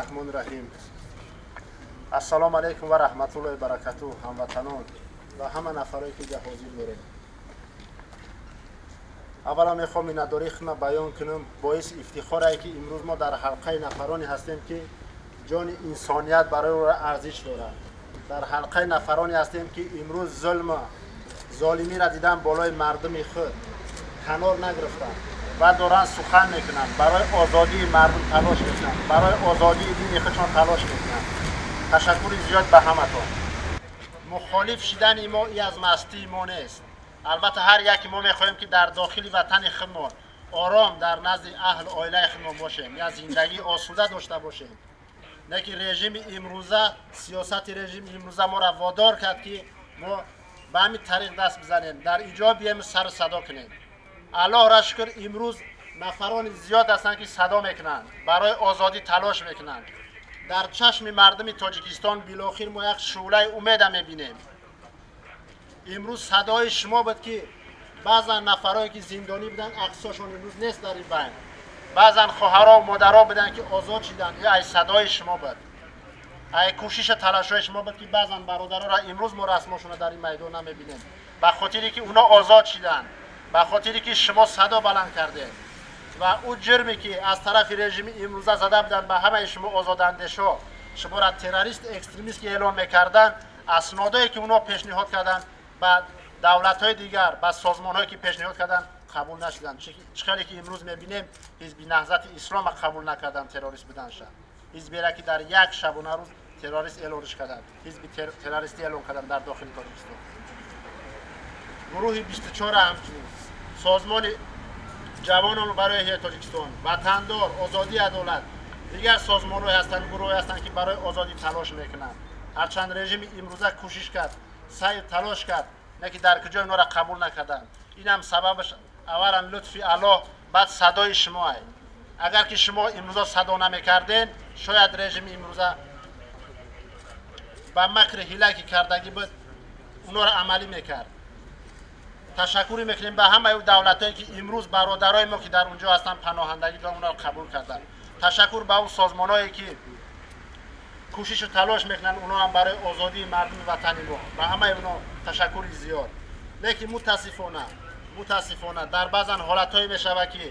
Раҳмони Раҳим. Ассалому алайкум ва раҳматуллоҳи баракатуҳ, ҳамватанон ва ҳама нафарое ки ҷа ҳозир дорем. Аввала мехоҳам миннатдории худро баён кунам. Боиси ифтихорае ки имрӯз мо дар ҳалқаи нафароне ҳастем ки ҷони инсоният барои ӯро арзиш дорад. Дар ҳалқаи нафароне ҳастем ки имрӯз зулм золимиро дидан болои мардуми худ канор нагирифтанд ва доранд сухан мекунанд, барои озодии мардум талош мекунанд, барои озодии дини худшон талош мекунанд. Ташаккури зиёд ба ҳаматон. Мухолиф шидани мо и аз мастии мо нест. Албатта ҳар яке мо мехоҳем ки дар дохили ватани худмон ором дар назди аҳлу оилаи худмон бошем, я зиндагии осуда дошта бошем. Лекин режими имрӯза, сиёсати режими имрӯза моро водор кард ки мо ба ҳамин тариқ даст бизанем, дар иҷо бием сару садо кунем. Аллоҳро шукр, имрӯз нафарони зиёд ҳастанд ки садо мекунанд, барои озодӣ талош мекунанд. Дар чашми мардуми Тоҷикистон билохир мо як шӯълаи умеда мебинем. Имрӯз садои шумо буд ки баъзан нафарое ки зиндонӣ буданд, аксошон имрӯз нест дар ин байн. Баъзан хоҳаро модаро буданд ки озод шиданд, ин ай садои шумо буд, ай кӯшишу талошҳои шумо буд ки баъзан бародароро имрӯз мо расмошонро дар ин майдон намебинем, ба хотире ки уно озод шиданд, ба хотире ки шумо садо баланд кардед ва ӯ ҷирме ки аз тарафи режими имрӯза зада буданд ба ҳамаи шумо озодандешҳо, шуморо террорист экстремист ки эълон мекарданд, аснодое ки уно пешниҳод карданд ба давлатҳои дигар, ба созмонҳое ки пешниҳод карданд, қабул нашуданд. Чӣ хеле ки имрӯз мебинем, ҳизби Наҳзати Ислома қабул накарданд террорист буданша. Ҳизбере ки дар як шабонарӯз террорист эълонш карданд, ҳизби террористӣ эълон карданд дар дохили Тоҷикистон. Гурӯҳи 24 ҳамчунин, созмони ҷавонон барои эҳёи Тоҷикистон, Ватандор, Озодӣ, Адолат, дигар созмонҳое ҳастанд, гурӯҳе ҳастанд ки барои озодӣ талош мекунанд. Ҳарчанд режими имрӯза кӯшиш кард, саъю талош кард, не ки дар куҷо инҳоро қабул накарданд. Инам сабабаш аввалан лутфи Аллоҳ, баъд садои шумоа. Агар ки шумо имрӯза садо намекарден, шояд режими имрӯза ба макри ҳила ки кардагӣ буд, онҳоро амалӣ мекард. Ташаккур мекунем ба ҳамаи ӯ давлатҳое ки имрӯз бародарои мо ки дар онҷо ҳастанд паноҳандагӣ доранд, онҳоро қабул карданд. Ташаккур ба ӯ созмонҳое ки кӯшишу талош мекунанд, онҳо ҳам барои озодии мардуми ватани мо. Ба ҳамаи онҳо ташаккури зиёд. Лекин мутаассифона дар баъзан ҳолатҳое мешавад ки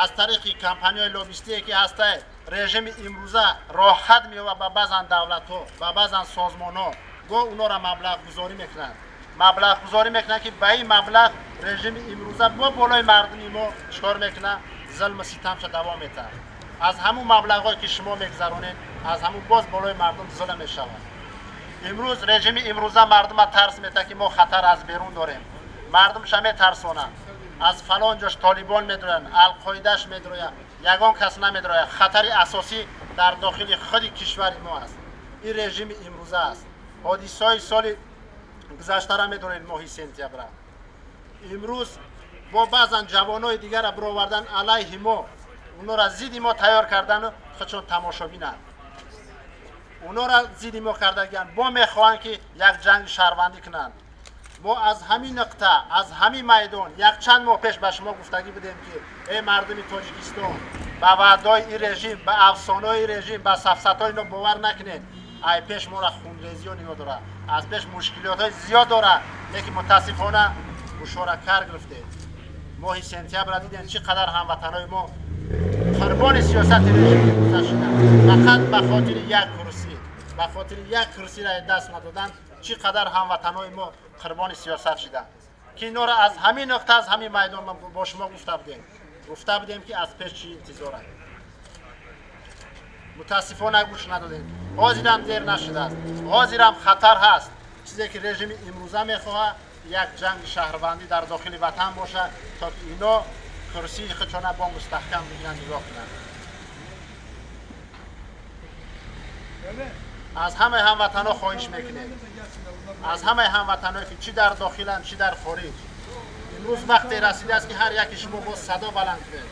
аз тариқи кампанияҳои лобистие ки ҳастае, режими имрӯза роҳат меёбад ба баъзан давлатҳо, ба баъзан созмонҳо, гоҳ онҳоро маблағгузорӣ мекунанд. Маблағгузорӣ мекунанд ки ба ин маблағ режими имрӯза бо болои мардуми мо чикор мекунад? Зулму ситамша давом метаҳад. Аз ҳамун маблағҳое ки шумо мегузаронед, аз ҳамун боз болои мардум зулм мешавад. Имрӯз режими имрӯза мардума тарс метаҳад ки мо хатар аз берун дорем. Мардумша метарсонанд. Аз фалон ҷош Толибон медроянд, Алқоидаш медрояд, ягон кас намедрояд. Хатари асосӣ дар дохили худи кишвари мо аст. Ин режими имрӯза аст. Ҳодисаҳои соли гузаштара медонед, моҳи сентябра. Имрӯз бо баъзан ҷавонои дигарро бировардан алайҳи мо, онҳоро зидди мо тайёр кардану худшон тамошобинанд. Онҳоро зидди мо кардагианд, бо мехоҳанд ки як ҷанги шаҳрвандӣ кунанд. Мо аз ҳамин нуқта, аз ҳамин майдон якчанд моҳ пеш ба шумо гуфтагӣ будем ки эй мардуми Тоҷикистон, ба ваъдаҳои ин режим, ба афсонаҳои режим, ба сафсатҳои ино бовар накунед. Ай пеш моро хунрезиҳо нигоҳ дорад, аз пеш мушкилиётҳои зиёд дорад, лекин мутаассифона гӯшора кар гирифтед. Моҳи сентябра дидем чӣ қадар ҳамватанҳои мо қурбони сиёсати режими имрӯза шуданд. Фақат ба хотири як курсӣ, ба хотири як курсиро даст надодан, чӣ қадар ҳамватанҳои мо қурбони сиёсат шуданд. Ки инҳоро аз ҳамин нуқта, аз ҳамин майдон бо шумо гуфта будем. Гуфта будем ки аз пеш чӣ интизор аст. Мутаассифона гӯш надодем. Ҳозирам дер нашудааст. Ҳозирам хатар ҳаст. Чизе ки режими имрӯза мехоҳад, як ҷанги шаҳрвандӣ дар дохили ватан бошад, то ки ино курсии худшона бо мустаҳкам бигиранд, нигоҳ кунанд. Аз ҳамаи ҳамватанҳо хоҳиш мекунем. Аз ҳамаи ҳамватанҳое ки чӣ дар дохиланд, чӣ дар хориҷ. Имрӯз вақте расидааст ки ҳар яке шумо боз садо баланд кунед.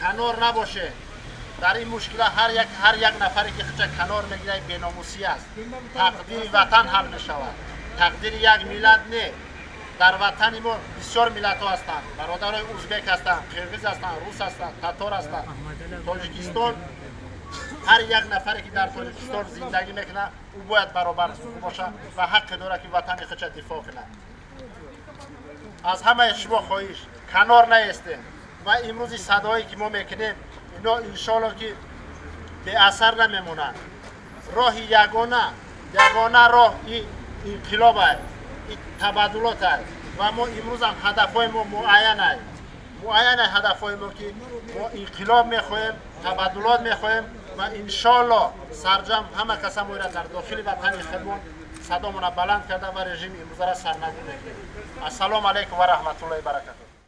Канор набошед. Дар ин мушкила ҳар як нафаре ки худша канор мегирад беномусӣ аст. Тақдири ватан ҳал мешавад. Тақдири як миллат не. Дар ватани мо бисёр миллатҳо ҳастанд. Бародарои узбек ҳастанд, қирғиз ҳастанд, рус ҳастанд, татор ҳастанд. Тоҷикистон Ҳар як нафаре ки дар Тоҷикистон зиндагӣ мекунад, ӯ бояд баробар ҳуқуқ бошад ва ҳаққе дорад, ки ватани худша дифоъ кунад. Аз ҳамаи шумо хоҳиш, канор наестем ва имрӯзи садое ки мо мекунем, ино иншоалло ки беасар намемонанд. Роҳи ягона, ягона роҳ и инқилоб аст, и табаддулот аст ва мо имрӯзам ҳадафҳои мо муайян аст. Муайян аст ҳадафҳои мо, ки мо инқилоб мехоҳем, табаддулот мехоҳем ва иншоалло сарҷам ҳама каса моира дар дохили ватани худмон садомона баланд карда ва режими имрӯзаро сарнагун мекунем. Ассалому алайкум ва раҳматуллоҳи баракатуҳ.